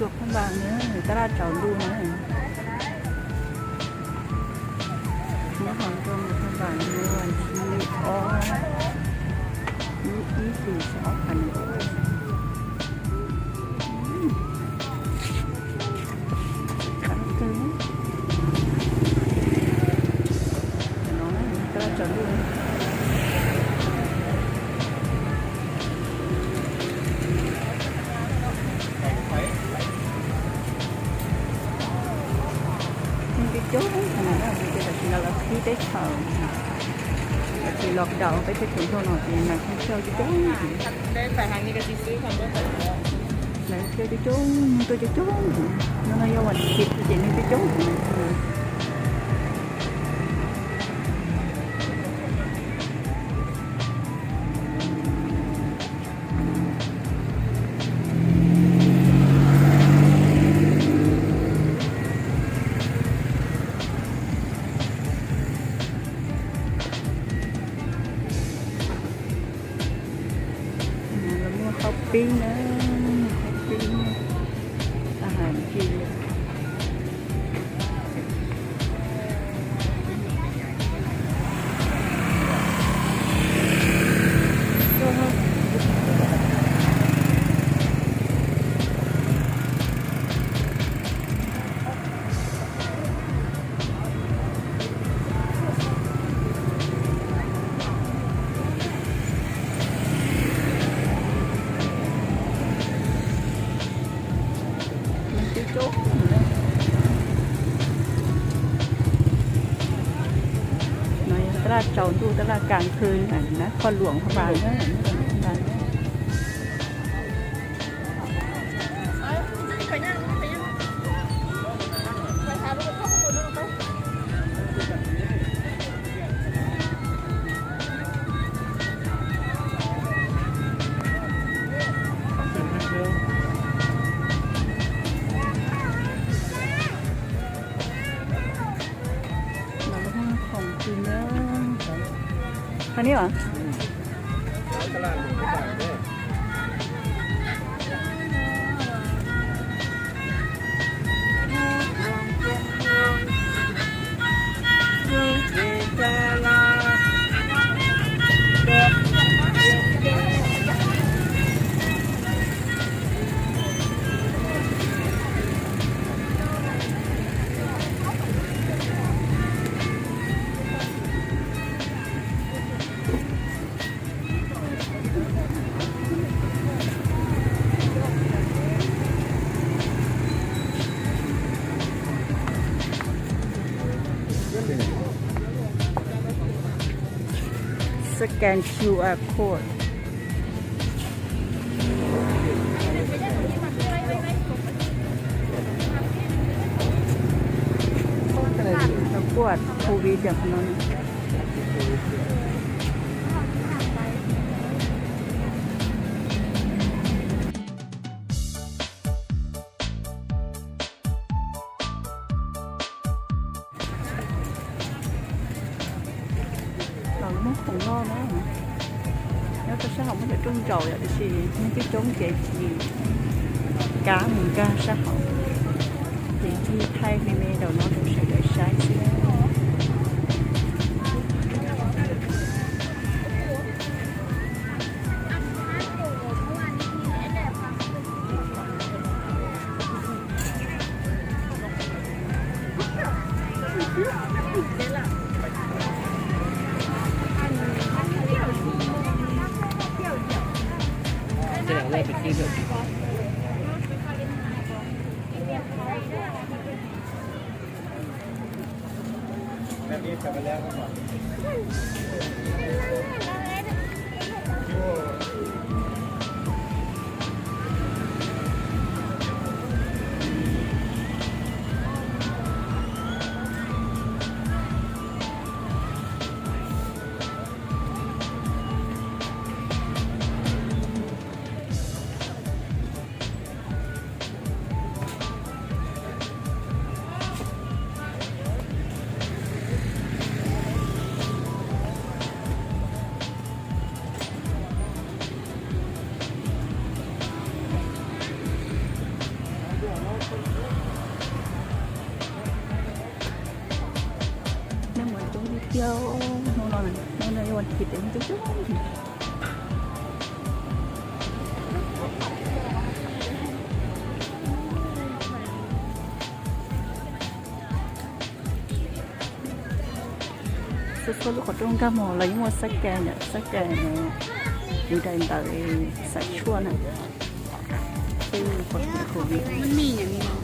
ຫຼວງພະບາງເດີ ຕະຫຼາດເຈົ້າດູເດີ. ມາຮອດຕົວເມືອງພະບາງເມື່ອວັນທີ ອອກ ມື້ທີສີ່ ສອງພັນ ອືມ ຄັກເກີນ. ຕະຫຼາດເຈົ້າດູ. ມັນໄປຈົນຂະໜາດນັ້ນ ມັນເປັນແບບທີ່ລາວທີ່ໄດ້ເຂົ້າ ແບບທີ່ລັອກດາວໄປເຮັດຜົນໂທເນາະ ທີ່ນັກທ່ອງທ່ຽວຢູ່ຈົນ ໄດ້ໄປທາງນີ້ກໍຊິຊື້ຄອນໂດໄປແລ້ວ ນັກທ່ອງທ່ຽວຢູ່ຈົນ ຕົວຢູ່ຈົນ ໃນໄລຍະວັນອາທິດທີ່ເຫັນຢູ່ຈົນ. ອ່າ ລະມົວເຂົ້າປີ້ງເດີ ເຂົ້າປີ້ງ ອາຫານກິນ. ມັນຊິຈົກເນາະ ໃນຕະຫຼາດເຈົ້າດູ ຕະຫຼາດກາງຄືນຫັ້ນນະ ນະຄອນຫຼວງພະບາງເດີ ນະຄອນຫຼວງພະບາງເດີ. ມາເບິ່ງຂອງກິນເດີ ທາງນີ້ຫວາ? ອືມ ຕະຫຼາດຫຼວງພະບາງເດີ. ສະແກນຄິວອາໂຄດ ກວດໂຄວິດຢ່າງນັ້ນ. ເຮົາມາຂອງເລາະນະ ແລ້ວກໍຊະເຮົາມັນຈະຈົ່ງເຈົ້າຢ່າງຊີ້ ມັນຈະຈົ່ງເຈຈີກາ ກາຊະເຮົາ ເຈຈີໄທແມ່ໆ ດອກເນາະ ສງໄສໄດ້ໃຊ້ຊິ. No, no, no, no, no, you want to keep it. ສະສົດລູກຂອງຕົງກາໝໍ ລາວຍັງວ່າສະແກນ ສະແກນຢູ່ໃນໃບສະຊວນນະ ຄືຄົນໂຄວິດ ມັນມີຫຍັງນີ້ເນາະ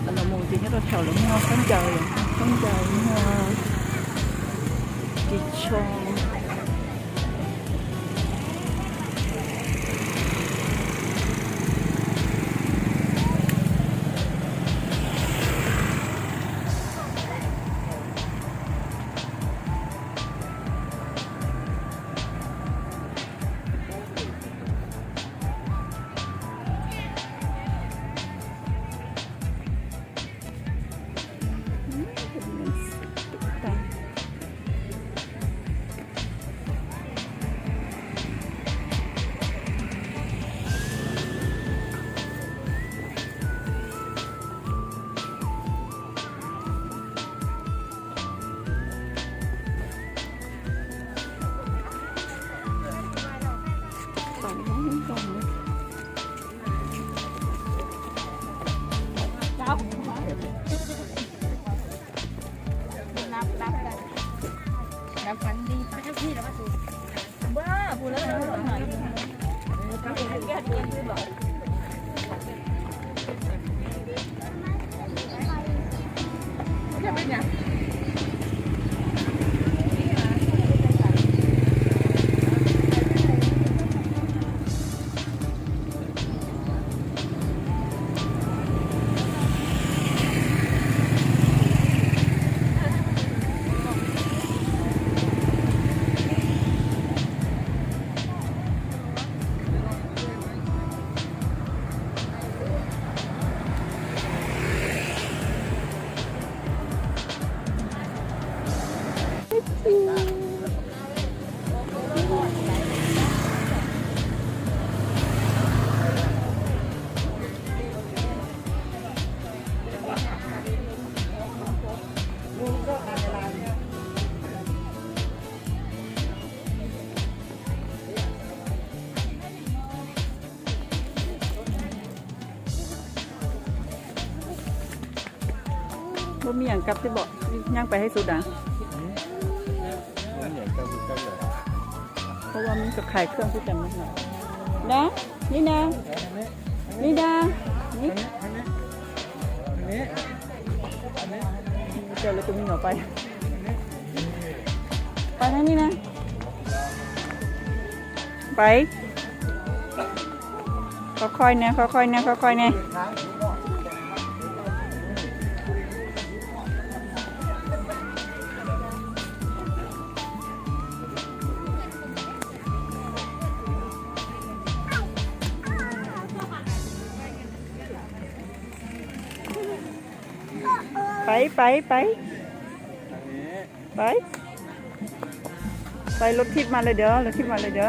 ອັນລະໝູ່ທີ່ເຮັດແຖວລະມົວ ຄົນໃຫຍ່ ຄົນໃຫຍ່ ມົວ ທີ່ຊອງ. ບໍ່ມີຫຍັງກັບຕິບໍ? ຍ່າງໄປໃຫ້ສຸດນະ. ບໍ່ມີຫຍັງກັບ ກັບແລ້ວ ເພາະວ່າມັນກໍຂາຍເຄື່ອງຄືກັນນະ. ນາ ນີ້ນາ ນີ້ນາ ນີ້ ເຈົ້າເລີຍຕົວນີ້ເນາະ ໄປ ໄປທາງນີ້ນະ ໄປ ຄ່ອຍໆແດ່ ຄ່ອຍໆແດ່ ຄ່ອຍໆແດ່. ໄປ ໄປ ໄປ ໄປ ລົດຖີບມາເລີຍເດີ ລົດຖີບມາເລີຍເດີ.